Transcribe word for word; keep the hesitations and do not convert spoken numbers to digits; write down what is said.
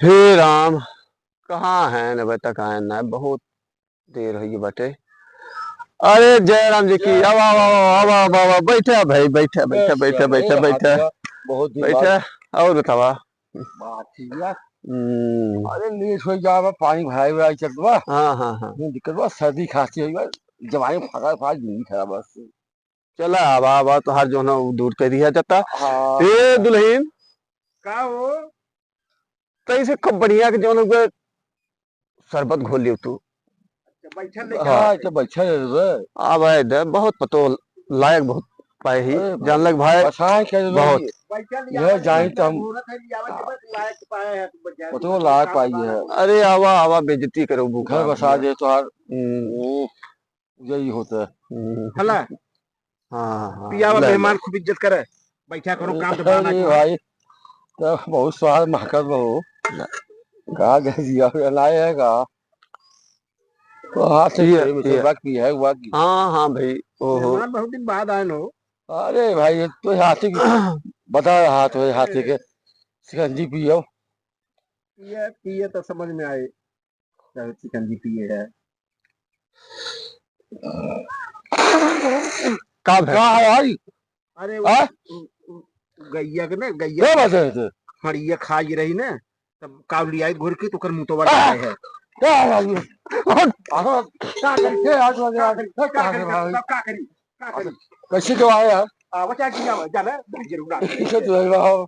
हे राम, कहाँ हैं न अबे तक आए ना, बहुत देर होइ गई बाटे। अरे जय राम जी की, आवा, आवा, आवा, आवा, आवा, आवा, बैठा भाई, बैठा, बैठा, ए, बैठा, ए, बैठा, बैठा, हाथिया, बहुत दिन बैठा। बाद। और बतावा। बात ठीक बा। हम्म। अरे लेट होइ गया बा, पानी भराई भराई चलत बा। हाँ, हाँ, हाँ। ये दिक्कत बा, सर्दी खांसी होइ गया, जवानी फका फका जिंदगी खराब बा। चला, आवा, आवा, तोहार जौन है, उ दूर कर दिया जाता। हाँ। ए, दुल्हन। का हो? तैसे खूब बढ़िया के जौन है, शरबत घोल लियो तू। अच्छा, बैठल नहीं हाँ, का? तो बैठल है रे। आवा, ए दे, बहुत पतो लायक बहुत पाए ही, अरे भाई, जान लग भाई, बसाए के बहुत। बैठल यह यहाँ जाई तो हम घूरत है, लियावत के बाद लायक पाए है, तो बजा पतो लायक पाई है। अरे आवा, आवा, बेइज्जती करो, भूखा घर बसा आदमी। दे तोहार। हम्म। हम्म। यही होता है। हम्म। हला। हाँ, हाँ, पियावा ले, ले। मेहमान खूब इज्जत करे। बैठा करो, काम तो बहाना अरे करो। भाई, तो बहुत स्वाद महकत बा हो। ना। का गजिया बनाए है का? तो हाथ से पिए, पिए में से पिए। बाकी है, बाकी। हाँ, हाँ भाई, ओहो। मेहमान बहुत दिन बाद आए हो। अरे भाई, ये तो हाथी की बता रहा, हाथ है, हाथी के। शिकंजी पियो। पिए, पिए तो समझ में आए। चाहे चिकन भी पिए है। का भे? का है भाई? अरे वो, हाँ? उ, उ, गैया के ना, गैया क्या बात है इसे? फड़िया खाई रही ना, तब कावली आई घुर के तो ओकर मुतवा आ! डाले है। क्या है भाई? अरे, अरे, क्या करी? क्या, क्या, क्या, क्या करी? का करी? का करी? कैसे जो आए यार? आ, वो क्या किया हुआ है? जाना है? नहीं, जरूर आ। कैसे जो है, वाह।